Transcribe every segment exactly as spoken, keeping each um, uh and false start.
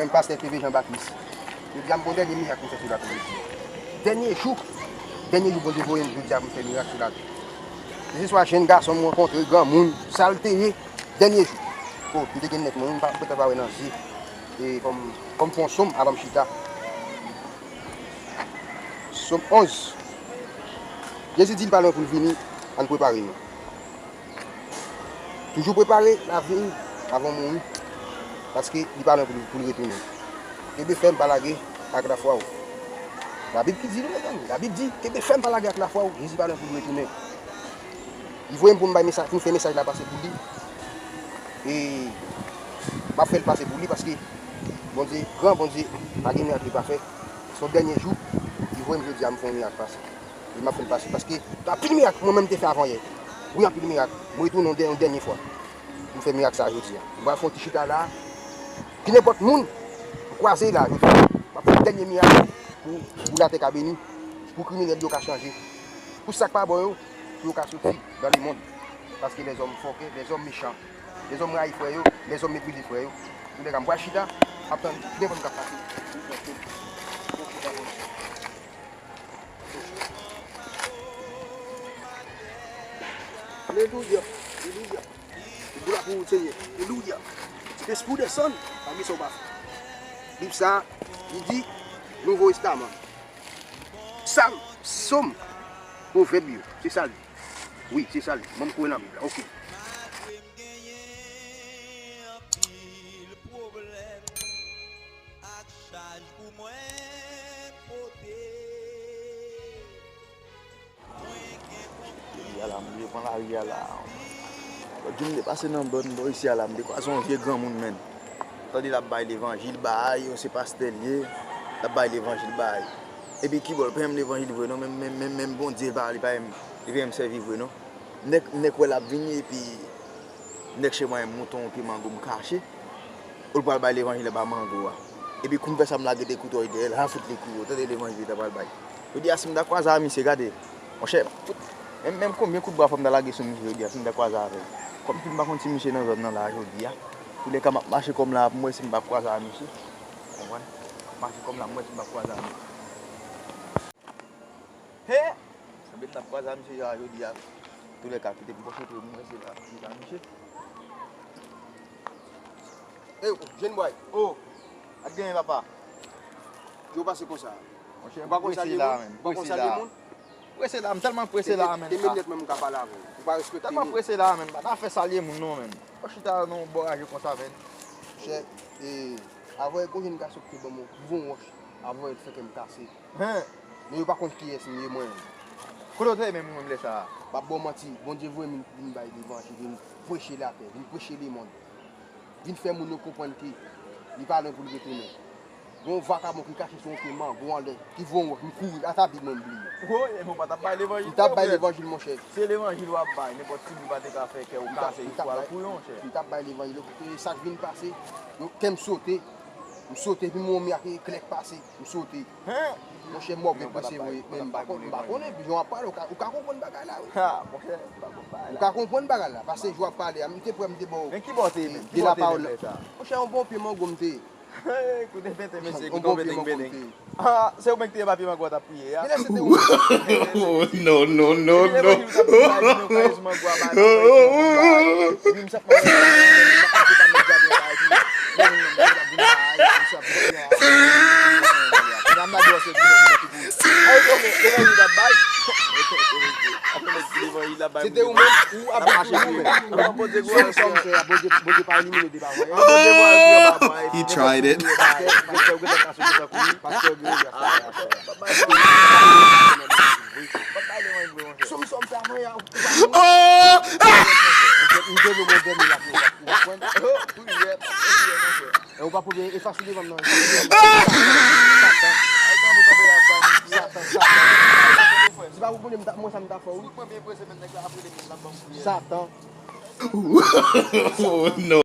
Mwen pastè T V Jean Baptiste. Jodi a m gon dènye mirak pou m fè sou latè jodi a. Dènye jou, dènye jou Bondye voye m jodi a pou m fè mirak sou latè. Keseswa jèn gason m rankontre, granmoun, sa l te ye, dènye jou. O, m te gen nèt mwen, m pa, m pa wè nan zye. E kòm, kòm fè yon sòm avan m chita. Sòm onz. Jezi di l pa lwen pou l vini, ann prepare nou. Toujou prepare lavi w avan w mouri, paske li pa lwen pou l, pou l retounen. Kenbe fèm, pa lage ak lafwa w. Labib ki di nou, mezanmi. Labib di, kenbe fèm, pa lage ak lafwa w. Jezi pa lwen pou l retounen. Li voye m pou m bay mesaj, pou m fè mesaj la pase pou li. E m ap fè l pase pou li paske Bondye gran, Bondye pa gen mirak li pa fè. Se yon dènye jou, li voye m jodi a, m fè yon mirak pase. E m ap fè l pase. Paske anpil mirak mwen menm m te fè avan yè. Wi, anpil mirak. Mwen retounen yon dè-, yon dènye fwa. M fè mirak sa a jodi a. M pral fè yon ti chita la. Ki nenpòt moun m kwaze la jodi a. M ap fè yon dènye mirak pou, pou latè ka beni. Pou kriminèl yo ka chanje. Pou sa k pa bon yo, pou yo ka soti dans le monde. Paske lèzòm fòkè, lèzòm mechan. Lèzòm rayi frè yo, lèzòm meprize frè yo. Antoulèka, m pral chita, ap tann ki nenpòt moun k ap pase. Alelouya, alelouya. Glwa pou ou, Senyè. Alelouya. Sentespri w desann, pa gen sa w pa fè. Bib sa, li di, Nouvo Testaman. Psalm, Sòm, Pwovèb yo. Se sa l di. Wi, se sa l di. Ban m kouri nan Bib la. Oke. Ak chaj pou mwen pote. Jodi a la, m rive pran lari a la. Lòt jou, m te pase nan bòn bò isi a la, m te kwaze yon vye granmoun, menn. Tande l ap bay levanjil bay, yon se pastè l ye, l ap bay levanjil bay. Epi kibò, l pa janm levanjil vre non, menm, menm, menm, menm Bondye pa, li pa janm, li pa janm sèvi vre non. Nèk, nèk wè l ap vini, epi nèk chèmwaye m monte yon pye mango m kache. Ou l pral bay levanjil anba mango a. Epi kou m fè sa, m lage de koutwèy dèyè l, ha fout li kouri, tande levanjil li ta pral bay. Jodi a, si m ta kwaze a misye, gade, monchè, fout, menm, menm konbyen kout bra fò m ta lage sou misye jodi a, si m ta kwaze avè l. Kòmsi m pa konn si misye nan zòn nan la jodi a. Toulèka, m ap mache kò m la pou m wè si m pa kwaze a misye. Konprann? M ap mache kò m la, m wè si m pa kwaze a misye. He! Sanble m t ap kwaze a misye jodi a. Toulèka, kite m konsantre pou m wè si la, si la misye. Ey, jèn bòy. O, sa k genyen, papa? Jan w pase konsa? Monchè, m prese la, menn. Ou pa konn salye moun? Prese la, m tèlman prese la, menn. Te, te, te menm nèt menm m ka pale avè w. Ou pa respekte moun. Tèlman prese la, menn. Pa ta fè salye moun non, menn. Ou chita nan yon bò raje konsa, menn. Monchè, e, avè yon jèn gason ki te ban m yon gwo wòch, avè l fè kè m kase. Hen! Men yo pa konn kiyès m ye mwen. Kote w te ye menm ou menm lè sa a? M p ap ba w manti, Bondye voye m vin bay levanjil, vin preche latè, vin preche lemonn. Vin fè moun yo konprann ke li pa lwen pou l retounen. Gen yon vakabon ki kache sou yon pye mango anlè, ki voye yon wòch, m kouri, ata Bib mwen m bliye. Woy, e bon, pa t ap bay levanjil. M t ap bay levanjil, monchè. Se levanjil w ap bay, nenpòt timoun pa te ka fè kè w kase, jis w al kouri, monchè. M t ap bay levanjil, e sa k vin pase, yo, kè m sote, m sote, epi m wè yon mirak eklè k pase, m sote. Hen! Monchè, m wè w gen panse vre, men m pa konn, m pa konnen, jan w ap pale, ou ka, ou ka konprann bagay la, wi. Ha, monchè, m pa konn bagay la. Ou ka konprann bagay la, paske jan w ap pale a, m te prè, m te ba w, men ki bò w te ye menm? Ki bò w te ye menm lè sa a? Monchè, yon bon pye mango m te ye. Hey, koute pete, mesye, koute yon pete, koute pete. Ah, se ou menm ki te ye pa pye mango a t ap priye a? Genlè se te ou menm. Oh, no, no, no, no. Genlè se ou menm ki te ap priye a, di nou kay mango a, bay mango a, bay mango a. Epi m sot mango a, bay mango a, bay mango a. Se te ou menm, ou ap mache pou ou menm. Sòm, sòm, sè a, Bondye, Bondye pa elimine devan mwen. He tried it. Sòm, sòm, sè a, mwen, a, ou pa, ou pa, ou pa, ou pa, ou pa, ou pa, ou pa, E ou pa pwouve, e fasil devan m nan. Satan. Satan, Satan. Se pa pou konnen m ta, mwen sa m ta fè, wi. Satan. Oh, no.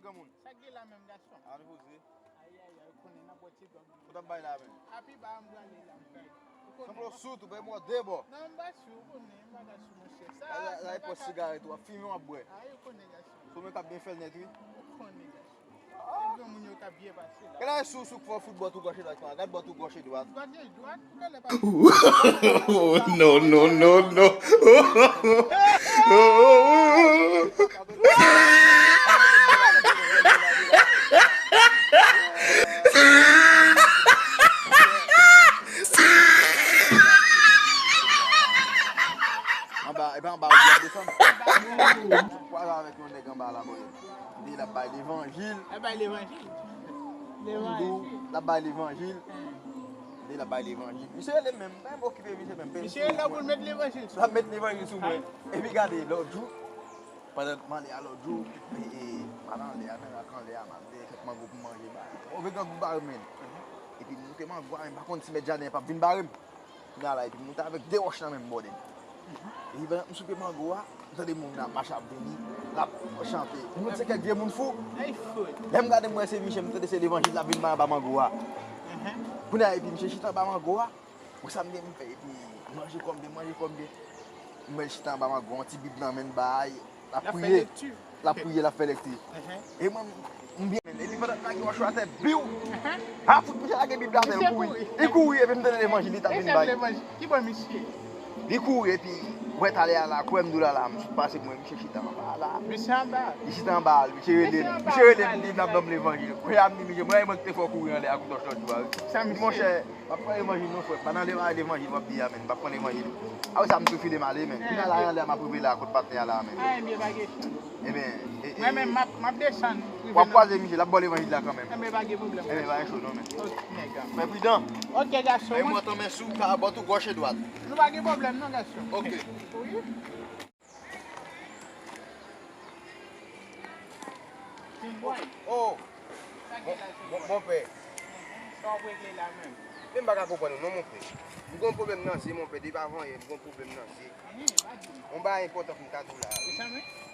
Granmoun. Sa k gen la menm, gason? A, nou poze. Ay, ay, ay, ou konnen, n ap bò ti gòg. Ou t ap bay la menm? A pi ba m prale la, m bay. Ou konnen. Sanble w sou tou, bay mò de bò. Non, m pa sou, ou konnen, m pa ka sou, monchè. Sa, sa, sa e pòs sigarèt ou ap fimen, w ap bwè. Ay, ou konnen, gason. Sou mwen k ap byen fè l nèt, wi. Ou konnen, gason. Gade sou, sou k fè w fout bò tou gòch e dwat, gad bò tou gòch e dwat. Dwat e dwat, ou genlè pa. Oh, no, no, no, no. Anba, e pa anba ou di ap desann. Ou pral avèk yon nèg anba la, bò. Li l ap bay levanjil. L ap bay levanjil. Levanjil. L ap bay levanjil. Li l ap bay levanjil. Misye rele m menm, pa okipe misye menm. Misye rele w pou l met levanjil sou. L ap met levanjil sou mwen. Epi gade, lòt jou, pandan m ale a lòt jou, e, e, m al anlè a, nan rak anlè a, m al dèyè kèk mango pou m manje, ba. Move grangou bare m, men. Epi m moute mango a, men m pa konn si mèt jaden an p ap vin bare m. Kounye a la, epi m moute avèk de wòch nan men m, bòdè. Epi pandan m soupe mango a, m tande moun nan ap mache ap vini, l ap chante. Moun se kèk vye moun fou. Lè m gade m wè se misye, m tande se levanjil l ap vin bay anba mango a. Kounye a, epi misye chita anba mango a, pou sa m gen m fè, epi manje kòm de, manje kòm de. M wè l chita anba mango, yon ti bib nan men l bay. L ap priye. L ap priye, l ap fè lekti. E mwen, m byen, men. Epi pandan m lage wòch yo atè, biw! A, fout misye lage bib la atè, l kouri. Li kouri, epi m tande levanjil li t ap vin bay. Ki bò misye? Li kouri, epi, wè, talè a la, kwè m di w la, la, m sot pase, m wè misye chita anba la. Misye anba? Li chita anba, misye rele m. Misye rele m, li t ap ban m levanjil. Kounye a, m di misye, mwen, e mwen ki te fè w kouri anlè a kou tòch lòt jou a, wi. Sa misye? Monchè, m ap pran levanjil non, frè. Pa nan levanjil w ap di a, men. M p ap pran levanjil. A, wi, sa m tou file m ale, men. Kounye a la, anlè a, m ap rive la, kot patnè a la, men. A, ebyen, pa gen. Ebyen, e, e, mwen menm, m ap, m ap desann. W ap kwaze misye, l ap ba w levanjil la kanmenm. Ebyen, pa gen pwoblèm. Ebyen, pa gen cho non, men. Ok, nèg. Men pridan. Ok, gason. Bay mwen tanmen sou, ka bò tou gòch e dwat. Nou pa gen pwoblèm non, gason. Ok. Wi. Oh, oh. Sa gen la, Bon, bon, monpè. Sa w ap regle la menm? Men m pa ka konprann ou non, monpè. M gon pwoblèm nan zye, monpè, depi avan yè, m gon pwoblèm nan zye. Yon bagay enpòtan pou m ta di w la.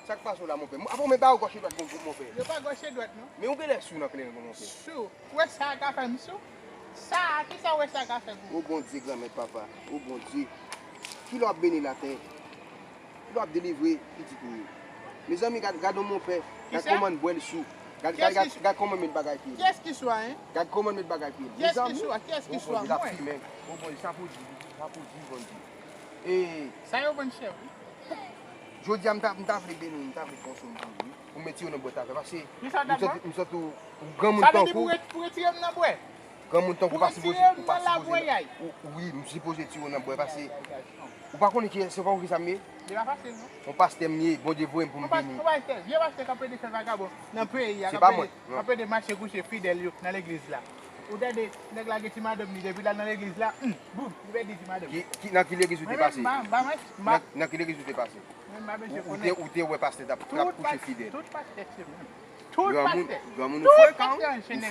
Sa k pase w la, monpè? Apre w men ba yo gòch e dwat, monpè. Yo pa gòch e dwat, non. Men ou genlè sou nan kleren, monpè. Sou? Ou wè sa a ka fè m sou? Sa a, kisa w wè sa a ka fè pou ou? O Bondye, Granmèt, Papa. O Bondye. Kilè w ap beni latè? Kilè w ap delivre pitit ou yo? Mezanmi, gad, gad yon monpè. Gad kòman l bwè l sou. Gad, gad, gad, gad kòman l met bagay pye l. Kiyès ki sou a, en? Gad kòman l met bagay pye l. Kiyès ki sou a? Kiyès ki sou a? Mwen. O Bondye, sa pou di, sa pou di, Bondye. E sa yo vann chè, wi. Jodi a, m ta, m ta vle beni w, m ta vle pran swen w, wi. Pou m met tiyo nan bwèt la, paske m santi, m santi w, ou granmoun tankou. Sa vle di pou retire m nan bwè? Granmoun tankou pa sipoze, ou pa sipoze, ou, wi, m sipoze tiyo nan bwè, paske ou pa konnen kiyès, se pa ou ki sa m ye? Li pa fasil, non. Yon pastè m ye, Bondye voye m pou m beni. Yon pastè, vye pastè k ap plede fè vagabon nan peyi a, k ap plede, k ap plede mache kouche fidèl yo nan legliz la. Ou tande, nèg la gen ti madanm li, depi l al nan legliz la, hmm, boum, li pèdi ti madanm. Ki, ki, nan ki legliz ou te pase? Nan, nan ki legliz ou te pase? Ou, ou te, ou te wè pastè t ap, t ap kouche fidèl? Tout pastè se menm. Tout pastè. Granmoun, ou frekan, ou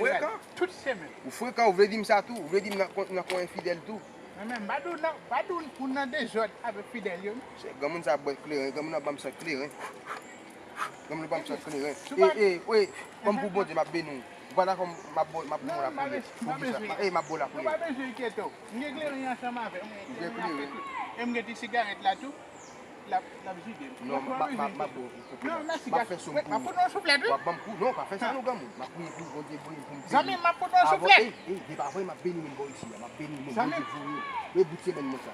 frekan. Tout se menm. Ou frekan, ou vle di m sa tou? Ou vle di m nan, nan kwen enfidèl tou? Men, men, m pa di w nan, pa di w pou nan dezòd avèk fidèl yo, non. Granmoun sa ap bwè kleren, granmoun ap ban m sant kleren. Granmoun ap ban m sant kleren. E, e, wi, kòm pou Bondye, m ap beni w. Ou pa dakò, m ap ba w, m ap ba w lapriyè. Pou kisa? E, m ap ba w lapriyè. Ou pa bezwen enkyete w. M gen kleren ansanm avè m. Ou gen kleren. E m gen ti sigarèt la tou. L ap, l ap jide m. Non, m ap, m ap, m ap ba w yon kout. Non, mèsi, gason. M ap fè sou m pou ou. M ap fout yon souflèt, wi. W ap ban m kou. Non, pa fè sa non, granmoun. M ap priye pou Bondye voye m pou m beni. Zanmi m, m ap fout yon souflèt. Ey, ey, depi avan, m ap beni moun bò isi a. M ap beni moun. Zanmi m. Bondye voye. E bout semèn mwen sa.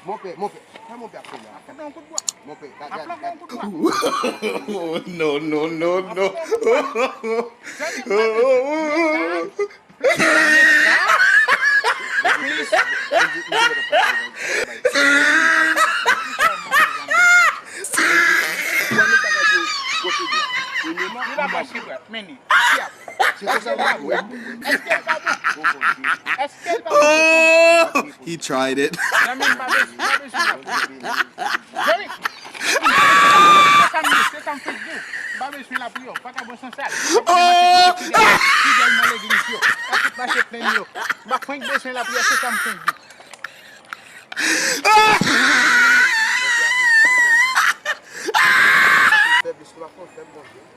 Monpè, monpè, sa monpè ap fè la? M ap fout yon kout bwa. Monpè, gad, gad, gad. M ap fout yon kout bwa. Oh, no, no, no, no. M ap fout yon kout bwa. Zanmi m, m ap fout yon kout bwa. Li pa pase bra, men li. Èske l pa bon? Èske l pa bon? Oh, he tried it. Zanmi m, pa bezwen, pa bezwen. Zanmi m, se sa m ye, se sa m fenk di w. M pa bezwen lapriyè, ou pa ka bwè san sal. Fidèl nan legliz yo, pa tout mache plenn yo. M pa fenk bezwen lapriyè, se sa m fenk di. Fè plis, m ap fè Bondye.